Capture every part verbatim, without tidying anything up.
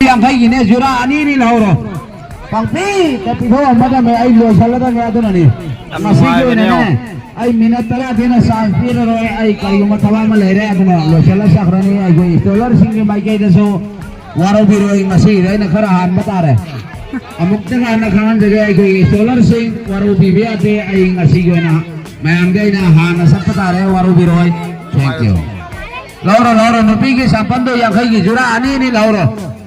ꯌꯥꯡꯈꯩꯒꯤꯅꯦ, ꯖꯨꯔꯥ ꯑꯅꯤꯅꯤ ꯂꯧꯍꯧꯔꯣ꯫ ꯄꯪꯄꯤꯗ ꯄꯤꯊꯣꯛꯑꯝꯃꯗꯝꯅꯦ, ꯑꯩ ꯂꯣꯏꯁꯜꯂꯗꯝꯅꯦ꯫ ꯑꯗꯨꯅꯅꯤ ꯌꯥꯝ ꯃꯁꯤꯒꯤ ꯅꯨꯡꯉꯥꯏꯕꯅꯦ, ꯑꯣꯏꯅꯅꯦ꯫ ꯌꯦꯡꯉꯣ꯫ ꯑꯩ ꯃꯤꯅꯠ ꯇꯔꯥ ꯊꯦꯡꯅ ꯆꯥꯟꯁ ꯄꯤꯔꯔꯣꯏ꯫ ꯑꯩ ꯀꯔꯤꯒꯨꯝꯕ ꯊꯕꯛ ꯑꯃ ꯂꯩꯔꯦ, ꯑꯗꯨꯅ ꯂꯣꯏꯁꯜꯂ ꯆꯠꯈ꯭ꯔꯅꯤ꯫ ꯑꯩꯈꯣꯏ ꯏꯁꯇꯣꯂꯔꯁꯤꯡꯒꯤ ꯃꯥꯏꯀꯩꯗꯁꯨ ꯋꯥꯔꯧꯕꯤꯔꯣꯏ, ꯃꯁꯤꯒꯤꯗ ꯑꯩꯅ ꯈꯔ ꯍꯥꯟꯕ ꯇꯥꯔꯦ꯫ ꯑꯃꯨꯛꯇ ꯍꯥꯟꯅ ꯈꯪꯍꯟꯖꯒꯦ, ꯑꯩꯈꯣꯏꯒꯤ ꯏꯁꯇꯣꯂꯔꯁꯤꯡ ꯋꯥꯔꯧꯕꯤꯕ ꯌꯥꯗꯦ꯫ ꯑꯩ ꯉꯁꯤꯒꯤ ꯑꯣꯏꯅ ꯃꯌꯥꯝꯒꯤ ꯑꯩꯅ ꯍꯥꯟꯅ ꯆꯠꯄ ꯇꯥꯔꯦ, ꯋꯥꯔꯧꯕꯤꯔꯣꯏ꯫ Thank you꯫ ꯂꯧꯔꯣ, ꯂꯧꯔꯣ, ꯅꯨꯄꯤꯒꯤ ꯁꯥꯄꯟꯗꯣ ꯌꯥꯡꯈꯩꯒꯤ ꯖꯨꯔꯥ ꯑꯅꯤ ꯑꯅꯤ ꯂꯧꯔꯣ,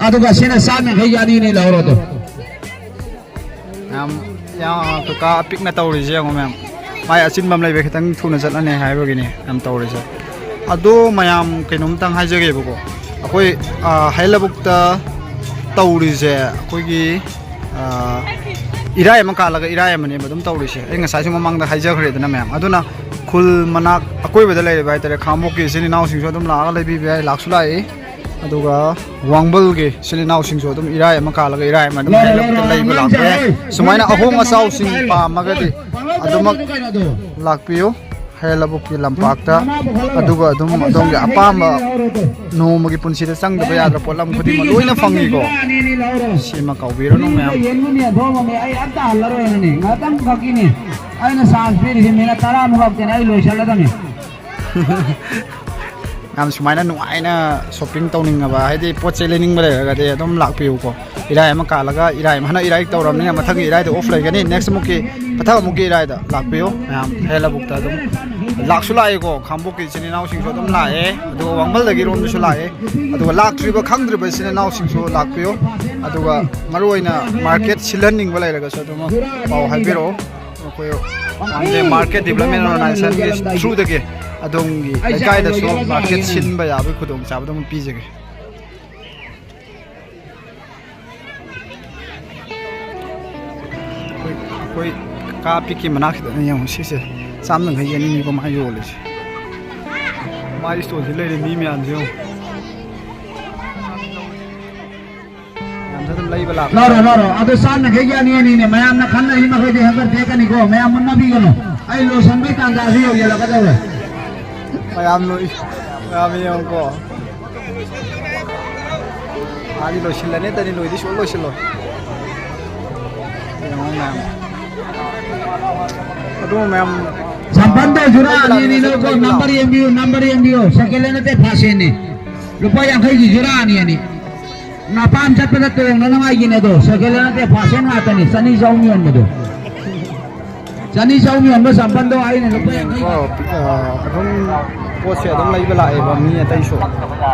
ꯑꯗꯨꯒ ꯁꯤꯅ ꯆꯥꯝ ꯌꯥꯡꯈꯩꯒꯤ ꯑꯅꯤ ꯑꯅꯤ ꯂꯧꯔꯣ ꯑꯗꯣ꯫ ꯌꯥꯝ, ꯌꯥꯝ ꯀꯀꯥ ꯑꯄꯤꯛꯅ ꯇꯧꯔꯤꯁꯦ ꯌꯦꯡꯉꯣ ꯃꯌꯥꯝ꯫ ꯃꯥꯏ ꯑꯆꯤꯟꯕ ꯑꯃ ꯂꯩꯕ, ꯈꯤꯇꯪ ꯊꯨꯅ ꯆꯠꯂꯅꯤ ꯍꯥꯏꯕꯒꯤꯅꯤ ꯌꯥꯝ ꯇꯧꯔꯤꯁꯦ꯫ ꯑꯗꯣ ꯃꯌꯥꯝ ꯀꯩꯅꯣꯝꯇꯪ ꯍꯥꯏꯖꯒꯦꯕꯀꯣ꯫ ꯑꯩꯈꯣꯏ, ꯑ, ꯍꯌꯦꯜ ꯂꯕꯨꯛꯇ ꯇꯧꯔꯤꯁꯦ ꯑꯩꯈꯣꯏꯒꯤ, ꯑ, ꯏꯔꯥꯏ ꯑꯃ ꯀꯥꯜꯂꯒ ꯏꯔꯥꯏ ꯑꯃꯅꯦꯕ ꯑꯗꯨꯝ ꯇꯧꯔꯤꯁꯦ꯫ ꯑꯩ ꯉꯁꯥꯏꯁꯨ ꯃꯃꯥꯡꯗ ꯍꯥꯏꯖꯈ꯭ꯔꯦꯗꯅ ꯃꯌꯥꯝ꯫ ꯑꯗꯨꯅ ꯈꯨꯜ ꯃꯅꯥꯛ ꯑꯀꯣꯏꯕꯗ ꯂꯩꯔꯤꯕ ꯍꯥꯏꯇꯥꯔꯦ, ꯈꯥꯉꯕꯣꯛꯀꯤ ꯏꯆꯤꯟ ꯏꯅꯥꯎꯁꯤꯡꯁꯨ ꯑꯗꯨꯝ ꯂꯥꯛꯑꯒ ꯂꯩꯕꯤꯕ ꯌꯥꯏ, ꯂꯥꯛꯁꯨ ꯂꯥꯛꯏ꯫ ꯑꯗꯨꯒ ꯋꯥꯡꯕꯜꯒꯤ ꯏꯆꯤꯟ ꯏꯅꯥꯎꯁꯤꯡꯁꯨ ꯑꯗꯨꯝ ꯏꯔꯥꯏ ꯑꯃ ꯀꯥꯜꯂꯒ ꯏꯔꯥꯏ ꯑꯃ ꯑꯗꯨꯝ ꯍꯦꯜꯂꯞꯇ ꯂꯩꯕ ꯂꯥꯛꯄ ꯌꯥꯏ꯫ ꯁꯨꯃꯥꯏꯅ ꯑꯍꯣꯡ ꯑꯆꯥꯎꯁꯤꯡ ꯄꯥꯝꯃꯒꯗꯤ ꯑꯗꯨꯃꯛ ꯂꯥꯛꯄꯤꯌꯨ꯫ ꯍꯌꯦꯜ ꯂꯕꯨꯛꯀꯤ ꯂꯝꯄꯥꯛꯇ, ꯑꯗꯨꯒ ꯑꯗꯨꯝ ꯑꯗꯣꯝꯒꯤ ꯑꯄꯥꯝꯕ ꯅꯣꯡꯃꯒꯤ ꯄꯨꯟꯁꯤꯗ ꯆꯪꯗꯕ ꯌꯥꯗ꯭ꯔꯕ ꯄꯣꯠꯂꯝ ꯈꯨꯗꯤꯡꯃꯛ ꯂꯣꯏꯅ ꯐꯪꯉꯤꯀꯣ꯫ ꯁꯤꯃ ꯀꯥꯎꯕꯤꯔꯅꯨ ꯃꯌꯥꯝ꯫ ꯌꯦꯟꯕꯅꯤ, ꯑꯊꯣꯡꯕꯅꯤ, ꯑꯩ ꯑꯝꯇ ꯍꯜꯂꯔꯣꯏꯅꯅꯤ, ꯉꯥꯛꯇꯪ ꯈꯛꯀꯤꯅꯤ꯫ ꯑꯩꯅ ꯆꯥꯟꯁ ꯄꯤꯔꯤꯁꯤ ꯃꯤꯅꯠ ꯇꯔꯥꯃꯨꯛ ꯈꯛꯇꯅꯤ, ꯑꯩ ꯂꯣꯏꯁꯜꯂꯗꯝꯅꯤ꯫ ꯌꯥꯝ ꯁꯨꯃꯥꯏꯅ ꯅꯨꯡꯉꯥꯏꯅ ꯁꯣꯞꯄꯤꯡ ꯇꯧꯅꯤꯡꯉꯕ, ꯍꯥꯏꯗꯤ ꯄꯣꯠ ꯆꯩ ꯂꯩꯅꯤꯡꯕ ꯂꯩꯔꯒꯗꯤ ꯑꯗꯨꯝ ꯂꯥꯛꯄꯤꯌꯨꯀꯣ꯫ ꯏꯔꯥꯏ ꯑꯃ ꯀꯥꯜꯂꯒ ꯏꯔꯥꯏ ꯑꯃ, ꯍꯟꯗꯛ ꯏꯔꯥꯏ ꯇꯧꯔꯕꯅꯤꯅ ꯃꯊꯪꯒꯤ ꯏꯔꯥꯏꯗ ꯑꯣꯐ ꯂꯩꯒꯅꯤ꯫ ꯅꯦꯛꯁ ꯑꯃꯨꯛꯀꯤ, ꯃꯊꯪ ꯑꯃꯨꯛꯀꯤ ꯏꯔꯥꯏꯗ ꯂꯥꯛꯄꯤꯌꯨ ꯃꯌꯥꯝ꯫ ꯍꯌꯦꯜ ꯂꯕꯨꯛꯇ ꯑꯗꯨꯝ ꯂꯥꯛꯁꯨ ꯂꯥꯛꯏꯀꯣ꯫ ꯈꯥꯉꯕꯣꯛꯀꯤ ꯏꯆꯤꯟ ꯏꯅꯥꯎꯁꯤꯡꯁꯨ ꯑꯗꯨꯝ ꯂꯥꯛꯑꯦ, ꯑꯗꯨꯒ ꯋꯥꯡꯕꯜꯗꯒꯤ ꯔꯣꯝꯗꯁꯨ ꯂꯥꯛꯑꯦ꯫ ꯑꯗꯨꯒ ꯂꯥꯛꯇ꯭ꯔꯤꯕ ꯈꯪꯗ꯭ꯔꯤꯕ ꯏꯆꯤꯟ ꯏꯅꯥꯎꯁꯤꯡꯁꯨ ꯂꯥꯛꯄꯤꯌꯨ꯫ ꯑꯗꯨꯒ ꯃꯔꯨꯑꯣꯏꯅ ꯃꯥꯔꯀꯦꯠ ꯁꯤꯜꯍꯟꯅꯤꯡꯕ ꯂꯩꯔꯒꯁꯨ ꯑꯗꯨꯝ ꯄꯥꯎ ꯍꯥꯏꯕꯤꯔꯛꯑꯣ꯫ ꯑꯩꯈꯣꯏ ꯃꯥꯔꯀꯦꯠ ꯗꯤꯕꯂꯞꯃꯦꯟ ꯑꯣꯔꯒꯅꯥꯏꯖꯦꯁꯟꯒꯤ ꯊ꯭ꯔꯨꯗꯒꯤ ꯑꯗꯣꯝꯒꯤ ꯂꯩꯀꯥꯏꯗꯁꯨ ꯃꯥꯔꯀꯦꯠ ꯁꯤꯟꯕ ꯌꯥꯕꯒꯤ ꯈꯨꯗꯣꯡꯆꯥꯕꯗꯨ ꯑꯃ ꯄꯤꯖꯒꯦ꯫ ꯑꯩꯈꯣꯏ, ꯑꯩꯈꯣꯏ ꯀꯥ ꯄꯤꯛꯀꯤ ꯃꯅꯥꯛꯁꯤꯗꯅꯦ ꯌꯦꯡꯉꯣ, ꯁꯤꯁꯦ ꯆꯥꯝ ꯌꯥꯡꯈꯩꯒꯤ ꯑꯅꯤꯅꯤꯀꯣ ꯃꯥ ꯌꯣꯜꯂꯤꯁꯦ꯫ ꯃꯥꯒꯤ ꯏꯁꯇꯣꯜꯁꯤ ꯂꯩꯔꯤ ꯃꯤ ꯃꯌꯥꯝꯁꯦ ꯌꯦꯡꯉꯣ꯫ ꯃꯌꯥꯝꯁꯨ ꯑꯗꯨꯝ ꯂꯩꯕ ꯂꯥꯛꯄ꯫ ꯂꯧꯔꯣ, ꯂꯧꯔꯣ꯫ ꯑꯗꯨ ꯆꯥꯝ ꯌꯥꯡꯈꯩꯒꯤ ꯑꯅꯤ ꯑꯅꯤꯅꯦ꯫ ꯃꯌꯥꯝꯅ ꯈꯟꯅꯔꯤ ꯃꯈꯩꯗꯤ ꯍꯟꯗꯛ ꯇꯦꯛꯀꯅꯤꯀꯣ꯫ ꯃꯌꯥꯝ ꯃꯨꯟꯅꯕꯤꯒꯅꯨ꯫ ꯑꯩ ꯂꯣꯏꯁꯟꯕꯒꯤ ꯇꯥꯟꯖꯥꯁꯤ ꯌꯧꯁꯤꯜꯂꯛꯀꯗꯧꯔꯦ꯫ ꯃꯌꯥꯝ ꯂꯣꯏ-, ꯃꯌꯥꯝ ꯌꯦꯡꯉꯨꯀꯣ꯫ ꯃꯥꯗꯤ ꯂꯣꯏꯁꯤꯜꯂꯅꯤ, ꯇꯅꯤ ꯂꯣꯏꯗꯤ ꯁꯨꯡꯂꯣꯏ ꯂꯣꯏꯁꯤꯜꯂꯣꯏ꯫ ꯌꯦꯡꯉꯣ ꯃꯌꯥꯝ꯫ ꯑꯗꯨ ꯃꯌꯥꯝ ꯁꯝꯄꯟꯗꯣ ꯖꯨꯔꯥ ꯑꯅꯤ ꯑꯅꯤ ꯂꯧꯀꯣ꯫ ꯅꯝꯕꯔ ꯌꯦꯡꯕꯤꯌꯨ, ꯅꯝꯕꯔ ꯌꯦꯡꯕꯤꯌꯨ꯫ ꯁꯦꯀꯦꯟ ꯍꯦꯟ ꯅꯠꯇꯦ, ꯐꯥꯔꯁ ꯍꯦꯟꯅꯤ꯫ ꯂꯨꯄꯥ ꯌꯥꯡꯈꯩꯒꯤ ꯖꯨꯔꯥ ꯑꯅꯤ ꯑꯅꯤ꯫ ꯃꯄꯥꯝ ꯆꯠꯄꯗ ꯇꯣꯡꯅꯅꯕꯒꯤꯅꯦ ꯑꯗꯣ꯫ ꯁꯦꯀꯦꯟ ꯍꯦꯟ ꯅꯠꯇꯦ, ꯐꯥꯔꯁ ꯍꯦꯟ ꯉꯥꯛꯇꯅꯤ꯫ ꯆꯅꯤ ꯆꯍꯨꯝ ꯌꯣꯟꯕꯗꯣ꯫ ꯆꯅꯤ ꯆꯍꯨꯝ ꯌꯣꯟꯕ ꯁꯝꯄꯟꯗꯣ ꯑꯩꯅ ꯂꯨꯄꯥ ꯌꯥꯡꯈꯩ꯫ ꯀꯣ, ꯑ, ꯑꯗꯨꯝ ꯄꯣꯠꯁꯦ ꯑꯗꯨꯝ ꯂꯩꯕ ꯂꯥꯛꯑꯦꯕ ꯃꯤ ꯑꯇꯩꯁꯨ꯫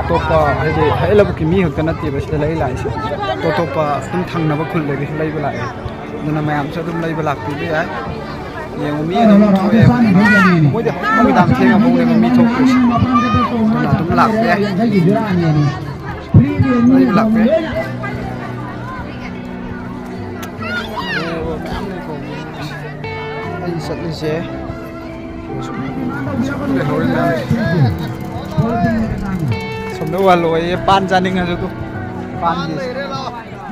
ꯑꯇꯣꯞꯄ ꯍꯥꯏꯗꯤ ꯍꯩ ꯂꯕꯨꯛꯀꯤ ꯃꯤ ꯈꯛꯇ ꯅꯠꯇꯦꯕ ꯁꯤꯗ ꯂꯩ ꯂꯥꯛꯏꯁꯦ꯫ ꯑꯇꯣꯞ ꯑꯇꯣꯞꯄ ꯑꯗꯨꯝ ꯊꯪꯅꯕ ꯈꯨꯜꯗꯒꯤꯁꯨ ꯂꯩꯕ ꯂꯥꯛꯑꯦ꯫ ꯑꯗꯨꯅ ꯃꯌꯥꯝꯁꯨ ꯑꯗꯨꯝ ꯂꯩꯕ ꯂꯥꯛꯄꯤꯕ ꯌꯥꯏ꯫ ꯌꯦꯡꯉꯣ ꯃꯤ ꯑꯗꯨꯝ ꯊꯣꯛꯑꯦꯕ꯫ ꯃꯣꯏꯗꯤ ꯅꯨꯃꯤꯗꯥꯡ ꯊꯦꯡꯉꯐꯥꯎꯅꯦꯕ ꯃꯤ ꯊꯣꯛꯇꯣꯏꯁꯦ꯫ ꯑꯗꯨꯅ ꯑꯗꯨꯝ ꯂꯥꯛꯄ ꯌꯥꯏ꯫ ꯂꯩꯕ ꯂꯥꯛꯄ ꯌꯥꯏ꯫ ꯑꯩ ꯆꯠꯂꯤꯁꯦ꯫ ꯁꯣꯝꯗ ꯋꯥ ꯂꯣꯏꯌꯦ, ꯄꯥꯟ ꯆꯥꯅꯤꯡꯉꯁꯨ ꯑꯗꯨꯝ ꯄꯥꯟꯒꯤ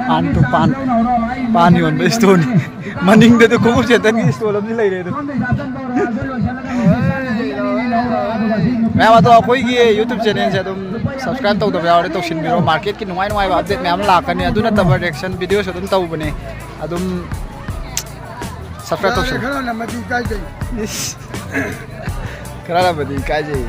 ꯄꯥꯟ ꯇꯨ ꯄꯥꯟ, ꯄꯥꯟ ꯌꯣꯟꯕ ꯏꯁꯇꯣꯜ꯫ ꯃꯅꯤꯡꯗꯗꯤ ꯈꯣꯡꯎꯞ ꯁꯦꯟꯇꯔꯒꯤ ꯏꯁꯇꯣꯜ ꯑꯃꯗꯤ ꯂꯩꯔꯦ ꯑꯗꯨ꯫ ꯃꯌꯥꯝ ꯑꯗꯣ ꯑꯩꯈꯣꯏꯒꯤ YouTube ꯆꯦꯅꯦꯜꯁꯦ ꯑꯗꯨꯝ ꯁꯕꯁꯀ꯭ꯔꯥꯏꯕ ꯇꯧꯗꯕ ꯌꯥꯎꯔꯗꯤ ꯇꯧꯁꯤꯟꯕꯤꯔꯣ꯫ ꯃꯥꯔꯀꯦꯠꯀꯤ ꯅꯨꯡꯉꯥꯏ ꯅꯨꯡꯉꯥꯏꯕ ꯑꯞꯗꯦꯠ ꯃꯌꯥꯝ ꯂꯥꯛꯀꯅꯤ꯫ ꯑꯗꯨ ꯅꯠꯇꯕ ꯔꯤꯌꯦꯛꯁꯟ ꯚꯤꯗꯤꯑꯣꯁꯨ ꯑꯗꯨꯝ ꯇꯧꯕꯅꯦ꯫ ꯑꯗꯨꯝ ꯁꯕꯁꯀ꯭ꯔꯥꯏꯕ ꯇꯧꯁꯤꯜꯂꯣ꯫ ꯈꯔ ꯂꯝꯃꯗꯤ ꯏꯀꯥꯏꯖꯩ꯫ ꯏꯁ꯫ ꯈꯔ ꯂꯝꯃꯗꯤ ꯏꯀꯥꯏꯖꯩ꯫